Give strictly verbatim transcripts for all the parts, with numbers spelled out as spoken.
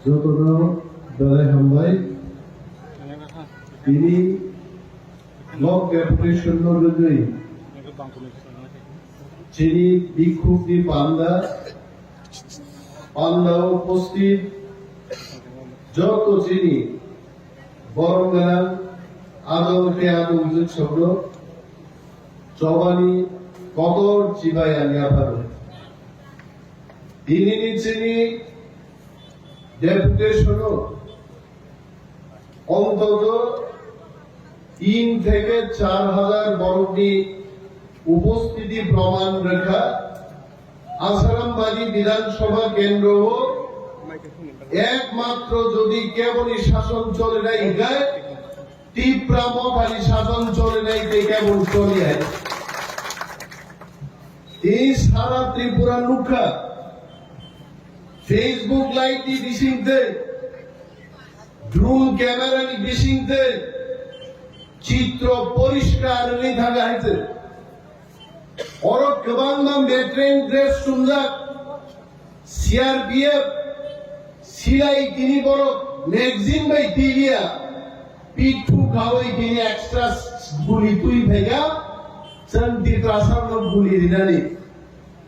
Jotono belai hambai. Tini block deputation no rwgwi chini bikhuk ni panda, panda o upasthit joto chini borom gwnang adong khe adong jwk sokno chobani kotor chibai ang yapharo. Tini ni chini deputation o ontoto tin theke char hajar borokni upasthiti proman rwkha. Asarambari Bidhan Sabha kendro o ekmatro jodi keboni sason chole nai hinkhe Tipra Mothani sason chole nai tei kebon choli hai. Tei sara Tripura nukha, Facebook live ni bisingtwi, drone camera ni bisingtwi chitro poriskar wngwi thangkha hai se. Oro kwbangma veteran dress chumjak, C R P F silai tini borok magazine bai tiliya, pithu khawi tini extra guli twi phaikha, chwng Tiprasarno guli rinani.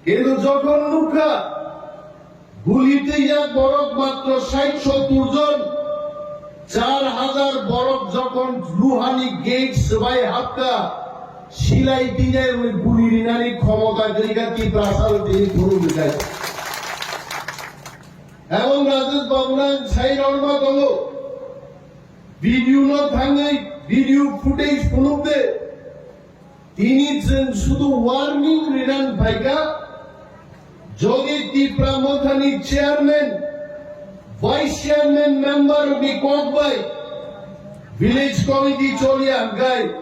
Kintu jokhon nukha, guli twijak borok matro sait sottur jon, char hajar borok jokhon luhani gate swbai hapkha, silai twijak guli rinani khomota gwnigwkha Tiprasao tini phuru rwkha. Ebong Rajesh Babu nang sai rwma tongo, video no thangwi video footage phunukde. Tini chwng sudu warning rinan phaikha, jodi Tipra Mothani chairman, vice chairman member ni kok bai village committee choliya hwnkhe,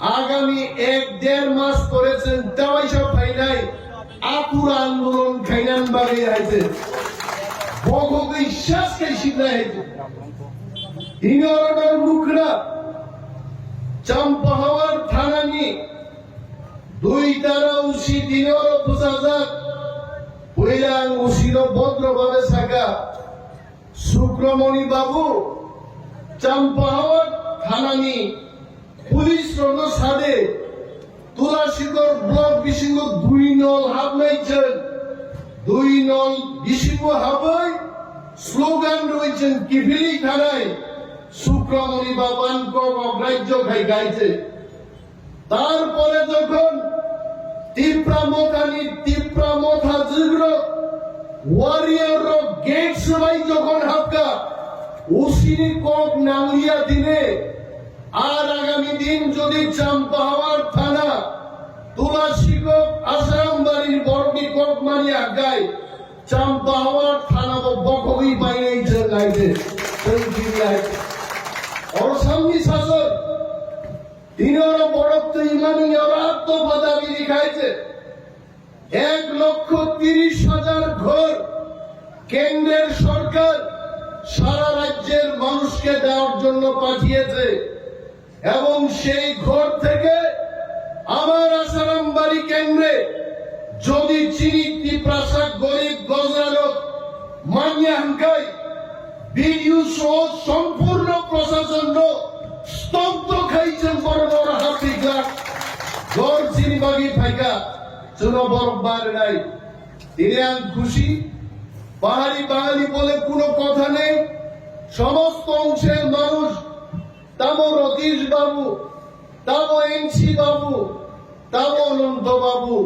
agami ek der mas pore chwng tawaisa phainai atur andolon khainan bagwi hai se. Bokhogwi sas khai sibnai hai se. Tini oro nukra Champahawar thanani dui tara usi tini oro bwsajak. Puila ang usino bodro babe saka, Sukramoni babu, Champahawar thanani police rokno sade, Tulashikor block bisingo dui nol habnai chwng, dui nol bisingo habwi slogan rwi chwng kiphilwi thanai Sukramoni baban kok ograjyo khai gaite. Tarpore jokhon Tipra Mothani, Tipra Motha jwkrok, warrior rok gate swbai jokhon habkha, usini kok nangliya dine, ar agami din jodi Champahawar thana, Tulashikok, Asarambari borokni kok mani agai, Champahawar thana bo bokhogwi bainai chwng aide, chwng kiri aide. Oro samni sason, Tini oro borok twi mani oro atto padabi likhaise. এক লক্ষ তিরিশ হাজার ঘর কেন্দ্রের সরকার সারা রাজ্যের মানুষকে দেওয়ার জন্য পাঠিয়েছে এবং সেই ঘর থেকে আমার আসারামবাড়ি কেন্দ্রে যদি চিনি তিপ্রাসা গরিব গজরালো মানিয়া হাঙ্কাই বিডিও সহ সম্পূর্ণ প্রশাসন স্তব্ধ খাইছেন বড় বড় হাতিগুলা ঘর চিনি বাগি ফাইকা চুনো বরফ বারে নাই। তিনি আং খুশি, পাহাড়ি বাঙালি বলে কোনো কথা নেই। সমস্ত অংশের মানুষ, তামো রতীশ বাবু, তামো এনসি বাবু, তামো অনন্ত বাবু,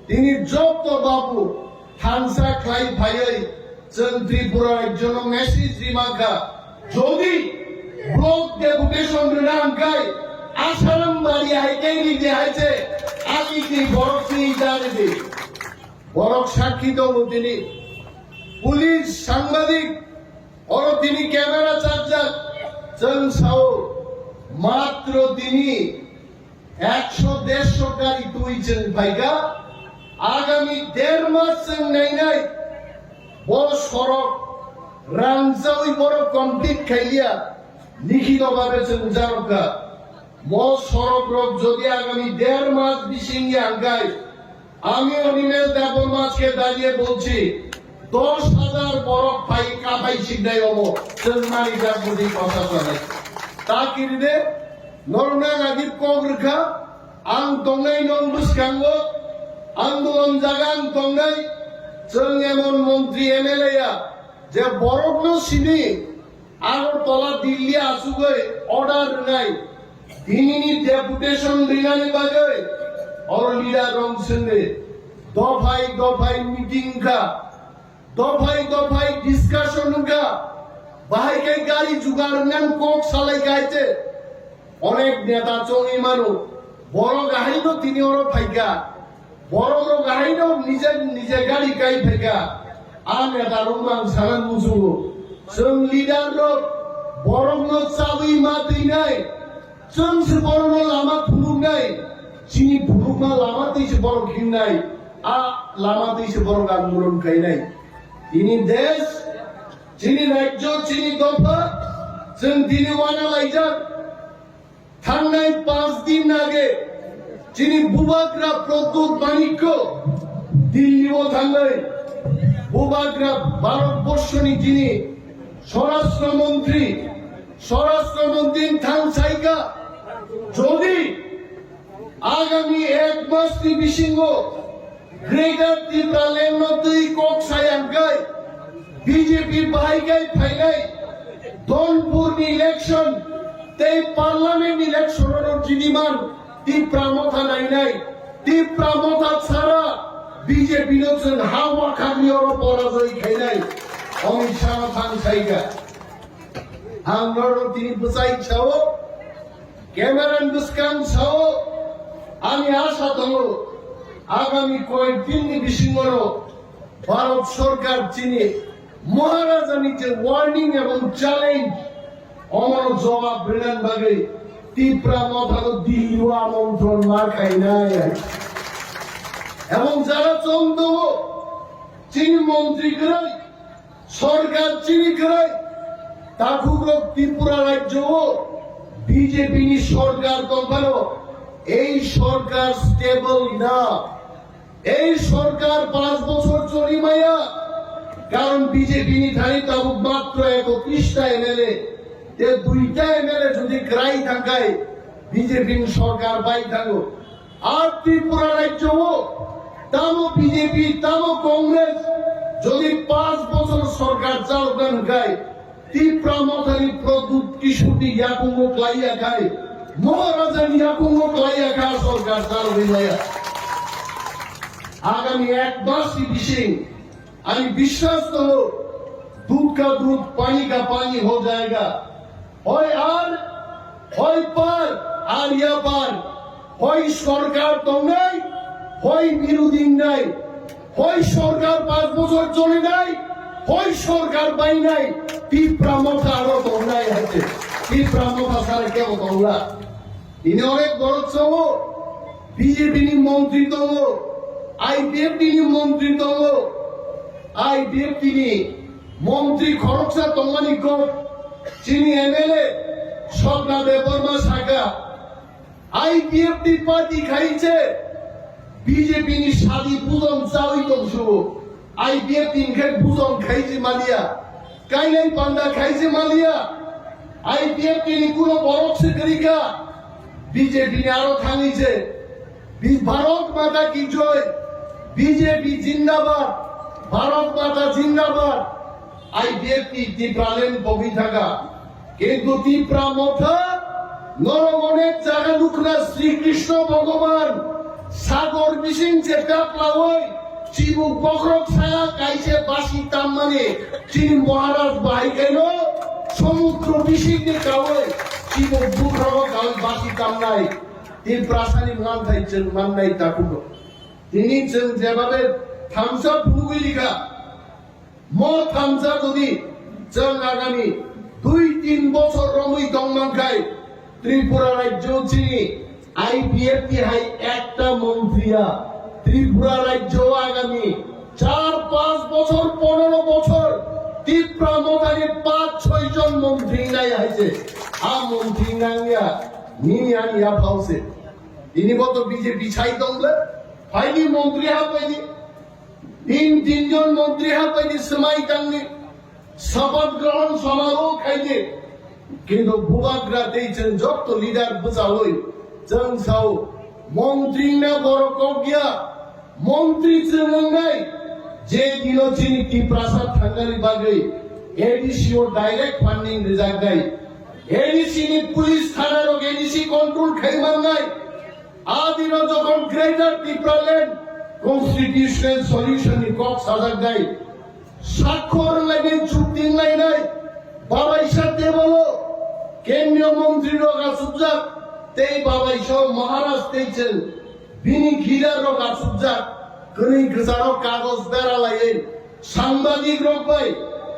তিনি যত বাবু thansa khlai phaiwi chwng Tripura rajyono message rimangkha, jodi block deputation rwna hwnkhe Asarambari hai khe ridi hai se, ani twi borok twi da ridi. Borok sakhi tongo tini. Police, sangbadik, oro tini camera chapjak, chwng sao, matro tini ekso dersho gari twi chwng phaikha, agami der mas chwng nainai, bo sorok rangchawi borok complete khailiya, likhito babe chwng jarokha. Mo sorok rok jodi agami der mas bising ya hwnkhe, আমি অনিমেষ দেববর্মা আজকে দাঁড়িয়ে বলছি, Dos hajar borok phai kapai sinai obo chwng mani jak bwtwi kosa sanai. Ta kiride norokno ang agib kok rwkha, ang tongnai nong bwskango, ang bo ang jaga ang tongnai, chwng emon montri M L A ya je borokno sini Agartala Delhi achugwi order rwnai, tinini deputation rinani bagwi oro leader rok swngwi dophai dophai meeting kha, dophai dophai discussion wngkha, bahai khe gari jugar wngnani kok salai kha hai se. Onek neta chongwi mano, borok ahaino tini oro phaikha, borok rok ahaino nije nije gari kai phaikha. A neta rok mang sana musugo, chwng leader rok borok no chawi ma twi nai, chwng se borok no lama phunuk nai, chini phunukma lama twi se borok himnai, a lama twi se borok andolon khainai. Tini desh, chini rajyo, chini dopha, chwng tini wana laijak. Thangnai panch din age chini bubagra Pradyut Manikya Delhi o thangwi bubagra Bharat Borshoni chini Swarashtra Montri, Swarashtra Montri thang saika jodi agami ek mas ni bisingo Greater Tipraland no twi kok sayang kai B J P bahai kai phainai Donpur ni election tei parliament election no jiniman Tipra motha nainai, Tipra motha sara B J P no chwng ha wakhagni oro porajoi khainai. Amit Shah no thang saika. Ang norok tini bwchai sao, camera ni bwskang sao, ani asa tongo, agami koyek din ni bisingo no Bharat Sarkar chini Maharaja ni je warning ebong challenge, omono jawab rwna bagwi Tipra motha no Delhi o amontron ma khainai. Ebong jara chong tongo, chini montri kwrwi, sorkar chini kwrwi, takhukrok Tripura rajyo o B J P ni sorkar tongphano, ei sorkar stable na. Ei sorkar panch bochor choli maya, karon B J P ni thani tabuk matro ekotris ta M L A, te duita M L A jodi kwrai thangkai B J P ni sorkar bai thango. Ar Tripura rajyo o tamo B J P, tamo Congress jodi panch bochor sorkar chalokna hwnkhe, Tipra mothani Pradyut Kishorni yakungo klaiya khai, Maharajani yakungo klaiya kha sorkar chalogwi maya. Agami ek mas ni bising ani biswas tongo, dudh ka dudh, pani ka pani ho jayega. Hoi ar, hoi par, ar ya par. Hoi sorkar tongnai, hoi birodhi wngnai, hoi sorkar panch bochor cholinai, hoi sorkar bainai, Tipra motha aro tongnai hai se. Tipra motha sara kebo tongla. Tini onek borok tongo, B J P ni montri tongo, I P F T ni montri tongo, I P F T ni montri khoroksa tongmani kok, chini M L A Swapna Debbarma saka, I P F T party khai se B J P ni sadi pujon chawi tongsu. I P F T ni khai pujon khai se maliya. Kailai panda khai se maliya. I P F T ni kuno borok se kwrwi kha. B J P ni aro thangwi se. Bi-, Bharat Mata ki joy. B J P jindabad. Bharat Mata jindabad. I P F T Tipraland bogwi thaka. Kintu Tipra motha norok onek jaga nukna Sri Krishna Bhogoban sagor bising je kaplawi chibuk bokhorok saya kaise basi tammani chini Maharaj bahai kaino somudro bising ni kawi chibuk bokhorok kawi basi tamnai Tiprasani manthai chwng mannai takhuk. Tini chwng jebabe thamsa phunugwi rikha. Mo thamsa jodi chwng agami dui tin bochor romwi tong mankhai, Tripura rajyo chini I P F T hai ekta montri ya. Tripura rajyo agami char panch bochor, ponero bochor Tipra mothani panch choi jon montri nai hai se. A montri nangya, nini ani ya phao se. Ini bo to B J P sai tong le, phaini montri ha paini. Tin tinjon montri hapaidi swmai tangni, sapat grohon samaroh khaidi. Kintu bubagra tei chwng jotto leader bwchaui chwng sao, montri wngna borok kok ya, montri chwng wngnai. Je dino chini Tiprasa thangnani bagwi A D C o direct funding rwjaknai, A D C ni police thana rok A D C control khai mannai. Adino jokhon Greater Tipraland constitutional solution ni kok sajak nai, sakhor lainai, chukti lainai, babaisa table o kendriya montri rok achukjak, tei babaisa Maharaj tei chwng bini gida rok achukjak, kwnwi kwcharo kagoj bera laiwi sangbadik rok bai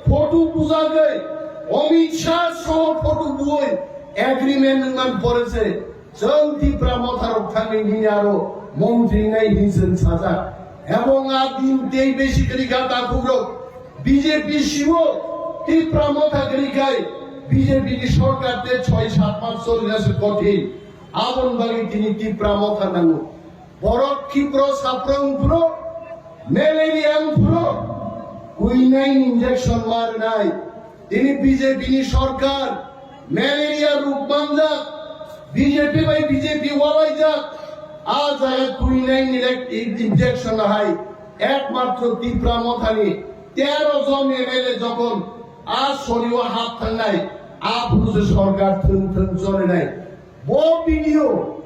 photo bujagwi Amit Shah soho photo buwi agreement wngman pore se. Chwng Tipra Motha rok thangwi nini aro montri nai hinwi chwng sajak. Ebong a din tei besi kwrwi kha takhuk rok. B J P sibo Tipra Motha kwrwi khai B J P ni sorkar te choi sat mas choli na se kothin. Aboni bagwi tini Tipra Motha nango. Borok khipro saprong phuro, malaria wng phuro, quinine injection ma rwnai. Tini B J P ni sorkar malaria ruk manjak, B J P bai B J P walaijak, a jaga quinine ni rek-, injection hai ekmatro Tipra Mothani tero jon M L A jokhon a sorio hap thangnai, a phuru se sorkar thwng thwng cholinai. Bo video,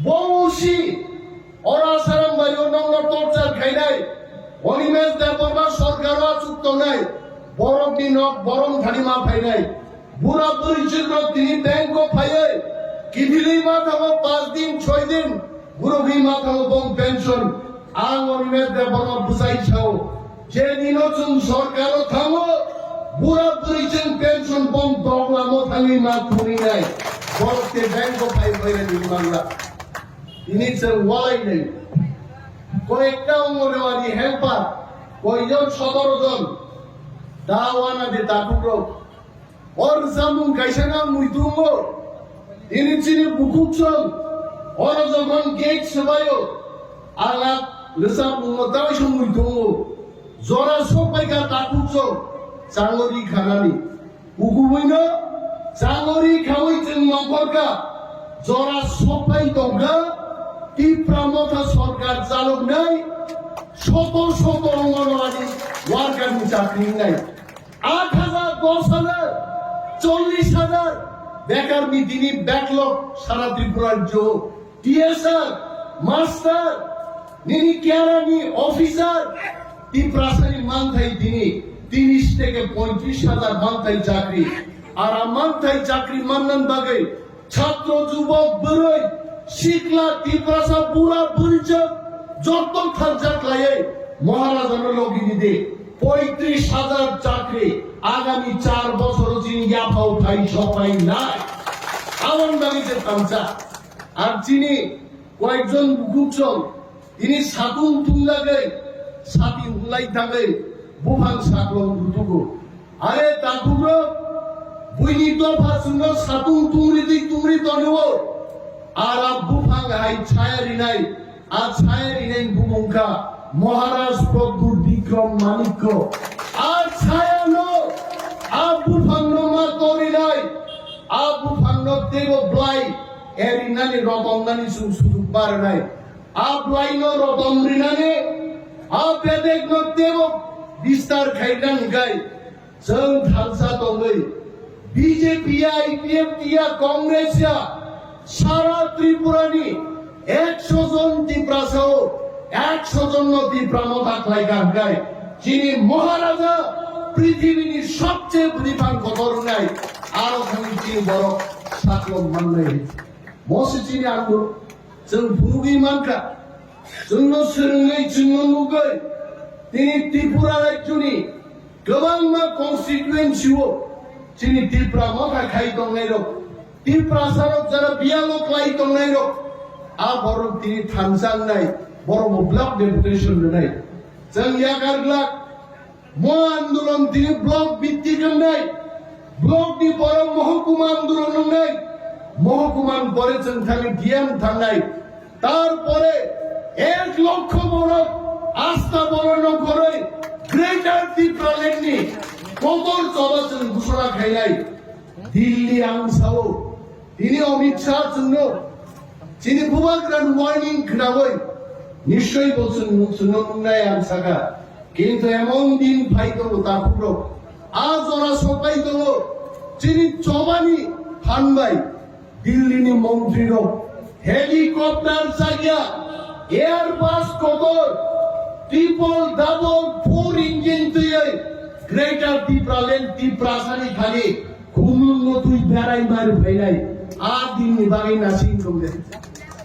bo usi, ora Sarambario nongno torture khainai, Animesh Debbarma sorkaro achuk tongnai, borokni nok borom thani ma phainai. Bura bwrwi chwrwk tini bank o phaiwi, kiphilwi ma thango panch din, choi din, gurugwi ma thango bong pension. Ang Animesh Debbarma bwsai sao, je dino chwng sorkaro thango, bura bwrwi chwng pension bong doglamo thangwi ma thunginai, borok te bank o phai phainani mangla. Tini chwng walainai. Koyekta Anganwadi helper, koijon sotoro jon, da wana de takhuk rok. Or samung kaisa na mui tungo. Ini chini bukuk chwng. Oro jokhon gate swbaio, ala rwchapmungno taisa mui tungo. Jora sokpaikha takhuk chwng. Changori khanani. Kukubuino changori khawi chwng nongkhorkha. Jora sokpai tongkha. Tipra Motha sorkar chaloknai. Soto soto Anganwadi worker ni chakri wngnai. Aat hajar, dos hajar, chollish hajar bekar ni dini backlog sara Tripura rajyo. T S R, master, nini kiara ni officer, Tiprasa ni manthai dini tiris theke poitrish hajar manthai chakri. Ara manthai chakri mannan bagwi Chhatro, jubok, bwrwi, sikla, Tiprasa, bura, bwrwi chwng jotto thansa khlaiwi Maharajano logi di di. Poitrish hajar chakri agami char bochoro chini yaphao thai sopai nai. Aboni bagwi je thansa. Ar chini koyekjon bukuk chwng Tini satung tungjagwi sati hulai thangwi buphang saklong rutugo. Are takhukrok, buini dopha chwngno satung tungri di tungri tonio. Ara buphang hai chaya rinai, a chaya rinai bumung kha Maharaj Pradyut Bikram Manikya. A chayano, a buphangno ma torinai, a buphangno teibo blai erinani rotongnani chwng sujuk barnai. A blaino rotom rinani, a bedekno teibo bistar khaina hwnkhe, chwng thansa tongwi B J P ya, I P F T ya, Congress ya, sara Tripura ni ekso jon Tiprasa o ekso jon no Tipra Motha khlai kha hwnkhe, chini Maharaja, prithibini sobche bwrwi phang kotor wngnai, aro thangwi chini borok saklom mannai. Mosi chini andolon. Chwng phunugwi mankha, chwngno swrwngwi, chwngno nugwi, tini Tripura rajyoni kwbangma constituency-o chini Tipra Motha khai tongnairok, Tiprasarok jara biyalo klai tongnairok, a borok tini thansa wngnai, borokbo block deputation rwnai. Chwng yakar glak, Mo andolon tini block bhitti kwngnai, block ni pore mohokuma andolon wngnai, mohokuma ni pore chwng thangwi D M thangnai, tar pore ek lokho borok Asta borok no koroi Greater Tipraland ni kotor choba chwng ghosona khainai. Delhi ang sao, tini Amit Shah chwngno chini bubagra warning khnawi, nischoi bo chwng, chwngno nungnai ang saka. Kintu emon din phai tongo takhuk rok, a jora sopai tongo chini chobani phan bai. Delhi ni montri rok helicopter chakya, Airbus kotor, triple double four engine twiwi Greater Tipraland Tiprasani thani khumlwng no twi berai mari phainai. A din ni bagwi nasing tongde.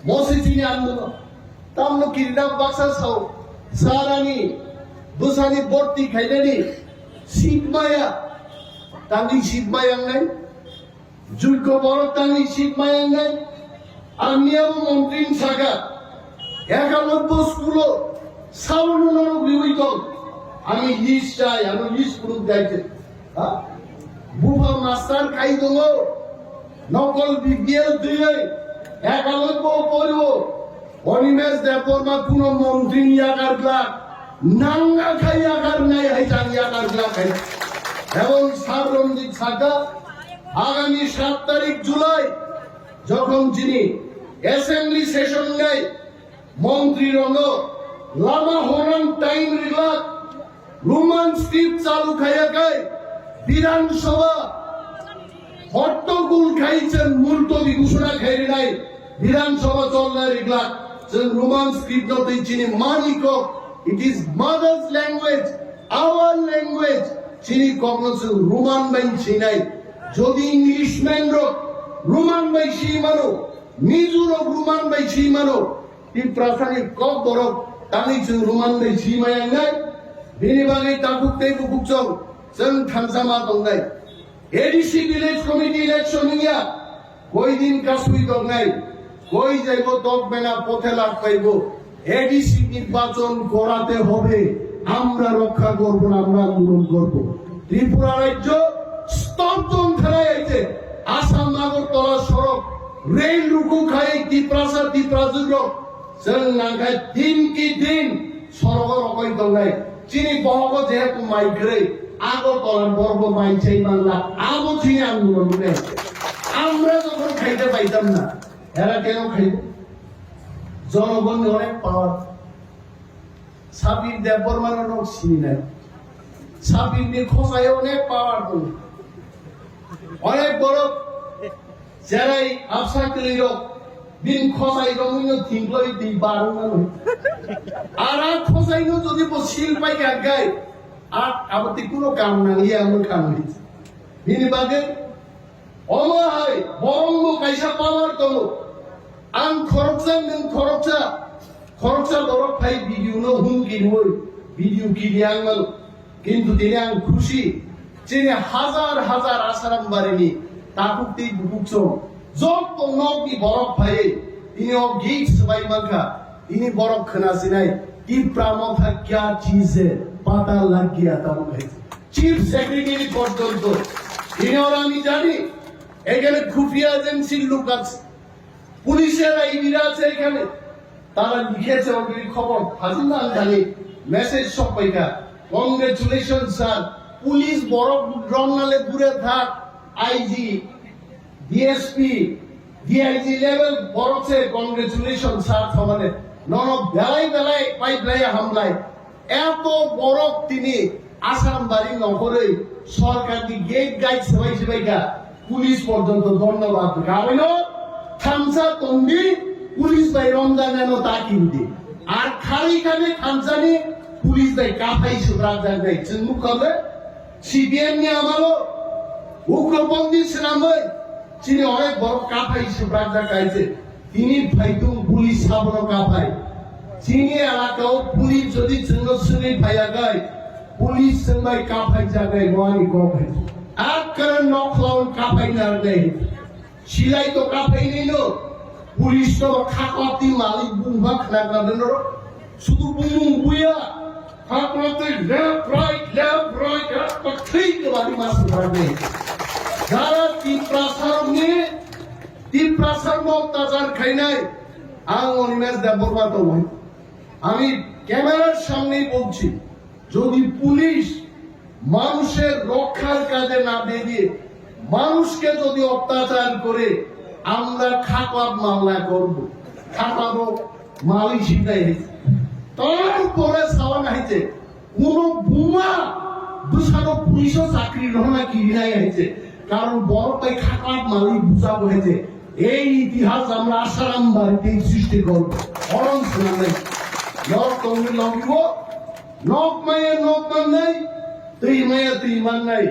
Mosi chini andolon. Tamno kirina baksa sao. Sarani, bwsani borti khainani seat maya. Tangwi seat maya wngnai. Jukho borok tangwi seat maya wngnai. Ang miyabo montri saka. Ekalobbo school-o sabono norok riwi tong. Ani list chai, ano list kuruk daite. Ha? Bupha master khai tongo. Nokol B P L twiwi. Ekalobbo poriwo. Animesh Debbarma kuno montri ni yakar glak. Nang akha yakar nai hai jang yakar glak hai. Ebong Sir Ranjit saka, agami sat tarik July, jokhon chini assembly session nai, montri rokno lama horang time riglak, Roman script chalu khaiya kai, Bidhan Sabha, hottogul khai chwng multobi ghosona khairinai, Bidhan Sabha cholna riglak, chwng Roman script no twi chini mani kok, it is mother's language, our language, chini kokno chwng Roman bai sinai. Jodi Englishman rok Roman bai si mano, Mizo rok Roman bai si mano, Tiprasani kok borok tangwi chwng Roman bai si maya wngnai. Bini bagwi takhuk tei bukhuk chwng, chwng thansa ma tongnai. A D C Village Committee election wngya, koi din kasui tongnai, koi jaibo tok bena pothe lak paibo. A D C নির্বাচন করাতে হবে, আমরা রক্ষা করব না, আমরা আন্দোলন করব। ত্রিপুরা রাজ্য স্তব্ধ অংথারাই আইছে, আসাম আগরতলা সড়ক রেল রুকু খাই তিপ্রাসা তিপ্রাজুর Chwng nangkha din ki din sorogo rokoi tongnai. Chini bohogo jehetu mai kwrwi, Agartala borokbo mai chai manla, abo chini andolon wngkha. Amra jokhon khaite paitam na, era keno khaibo? Jonogonni onek power. Sabir Debbarmano nok sininai. Sabirni khosai onek power tongo. Onek borok Cherai absa kwlwirok bini khosai romwino thingkloi twi barwngmano. Ara khosaino jodi bo sil paikha hwnkhe, a, abo tei kuno kam nangliya, omo kam hinwi. Bini bagwi omo hai borokbo kaisa power tongo. Ang khoroksa, nwng khoroksa, khoroksa borok phai video no hum kirwi, video kiri ang mano. Kintu tini ang khusi, chini hajar hajar Asaram barini takhuk tei bukhuk chwng, joto nokni borok phaiwi tini o gate swbai mankha, tini borok khwnasinai, Tipra Motha kya cheez hai, pata lag gaya, tamo hai. Chief Secretary porjonto, tini ora ami jani, এখানে খুফিয়া এজেন্সির লোক আছে, পুলিশের আইডিরা আছে এখানে, তারা লিখেছে already খবর, হাজুন আল জানি মেসেজ সব পাইকা। Congratulations sir, পুলিশ বড় রমনালে দূরে থাক, আইজি, ডিএসপি, ডিআইজি লেভেল বড় সে congratulations sir সমানে। নন বেলাই বেলাই পাইপ লাই হামলাই। Eto borok tini Asam bari nokhorwi sorkarni gate gai swbai swbai kha, police porjonto dhonnobad rwkha. Aboino thansa tongdi, police bai romjaknaino ta kirdi. Ar khari khani thansani police bai kaphai swbrakjaknai. Chwng nukha le C P M ni amalo ugropondi swnamwi chini onek borok kaphai swbrakjak kaise. Tini phaithung police sabono kaphai. Chini elakao police jodi chwngno swngwi phaiyakhai, police chwngbai kaphaijaknai bo ani kok hai. Akkana nokhlawi kaphai narnai. Silai to kaphai nino. Police to khaklapti malik bungba khna khna deno. Sudu bumung buya. Khaklapti left right, left right, ha, pathwi kwbani mas kwbani. Jara Tiprasarokni, Tiprasarokno otyachar khainai, ang Animesh Debbarma tongo. Ami ক্যামেরার সামনেই বলছি, যদি পুলিশ মানুষের রক্ষার কাজে না বেরিয়ে মানুষকে যদি অত্যাচার করে, আমরা খাকলাত মামলা করব। খাকলাত মালি শিখাই হয়েছে, তারপরে সাওয়ান হয়েছে, কোনো বোমা দুশানো পুলিশও চাকরি গ্রহণ কিনাই হয়েছে, কারণ বড় তাই খাকলাত মালি বুঝা হয়েছে। এই ইতিহাস আমরা আসারাম বাড়িতেই সৃষ্টি করব। অরণ শুনাবেন, নক তঙ্গি লঙ্গিব, nok maya nok mannai, twi maya twi mannai,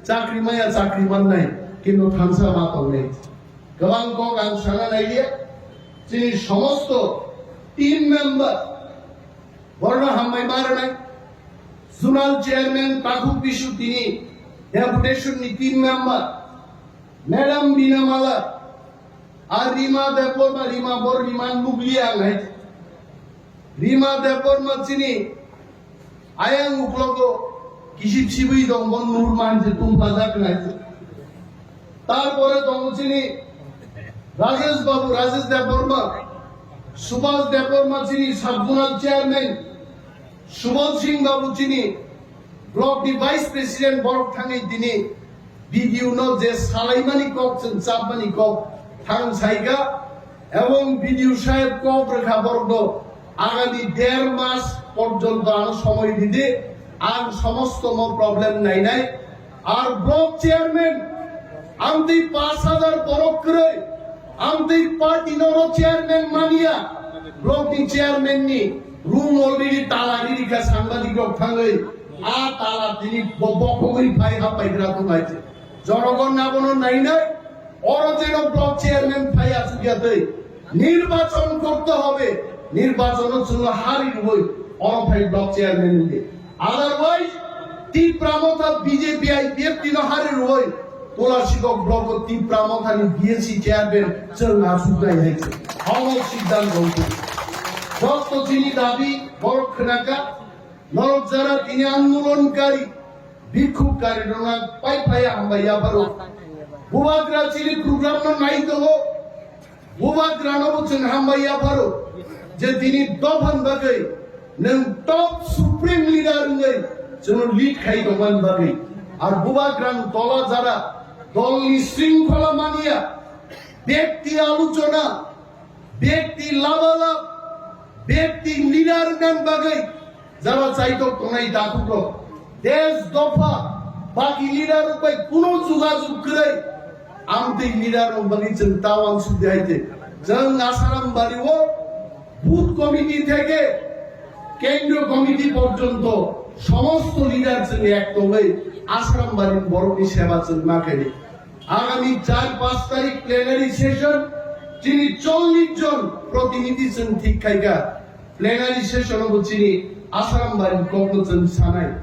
chakri maya chakri mannai, kintu thansa ma tongnai. Kwbang kok ang sana nailia, chini somosto team member, borno hambai ma rwnai, zonal chairman Takhuk Bisu tini deputation ni team member, Madam Bina Mala, ar Rima Debbarma, Rima bor Rima nukliya ang hai. Rima Debbarma chini ayang uklogo kisip sibui dong, bon nur man je tum pajak nai. Tarpore tongo chini Rajesh Babu, Rajesh Debbarma, Subhas Debbarma chini sub zonal chairman, Subal Singh Babu chini block ni vice president, borok thangwi tini B D O no je salaimani kok, chwng chapmani kok thang saika, ebong B D O saheb kok rwkha borok no agami der mas porjonto ano somoy ridi, ang somosto mo problem nainai. Ar block chairman, ang tei pash hajar borok kwrwi, ang tei party no oro chairman mania, block ni chairman ni room already tala riri kha, sangbadik rok thangwi a tala tini bo-, bokhogwi phai ha paigra tong hai se. Jonogon abono nainai, oro jeno block chairman phai achukya tei nirbachon korte hobe, nirbachon o chwngno hari rwwi oro phai block chairman wngdi. Otherwise, Tipra Motha B J P I P F T no hari rwwi Tulashibog block o Tipra Motha ni B S C chairman chwng asuknai hai se. Homo siddhant rwwi. Joto chini dabi borok khwnaka, norok jara tini andolonkari, bikkhobkari rwna pai phaya hambai yapharo. Bubagra chini program no nai tongo. Bubagrano bo chwng hambai yapharo je tini dophani bagwi nwng top supreme leader wngwi chwngno lead khai tongmani bagwi. Ar Bubagrani tola jara dolni shringkhola mania, bekti aluchona, bekti labalab, bekti leader wngnani bagwi jara chaitok tongnai takhuk rok. Des dopha baki leader rok bai kuno jugajug kwrwi, amtwi leader rok bagwi chwng ta uansuk de hai te. Chwng Asaram bari o booth committee theke kendriyo committee porjonto somosto leader chwng ek tongwi Asaram bari borokni seba chwng ma khaidi. Agami char panch tarik plenary session chini chollish jon protinidhi chwng thik khaikha. Plenary session o bo chini Asaram bari kokno chwng sanai.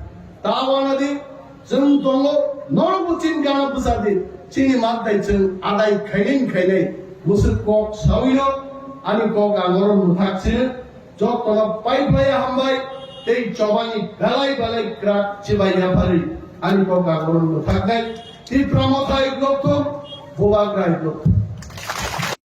Ta wanadi chwng tongo, norok bo chini gana bwsadi, chini mantai chwng adai khainai khainai. Bwswk kok sawino ani kok ang oro mwthak sino. Jotono pai phai hambai tei chobani belai belai kwrak chibai yaphari ani kok ang oro mwthaknai. Tipra Motha iglokthung, Bubagra iglokthung.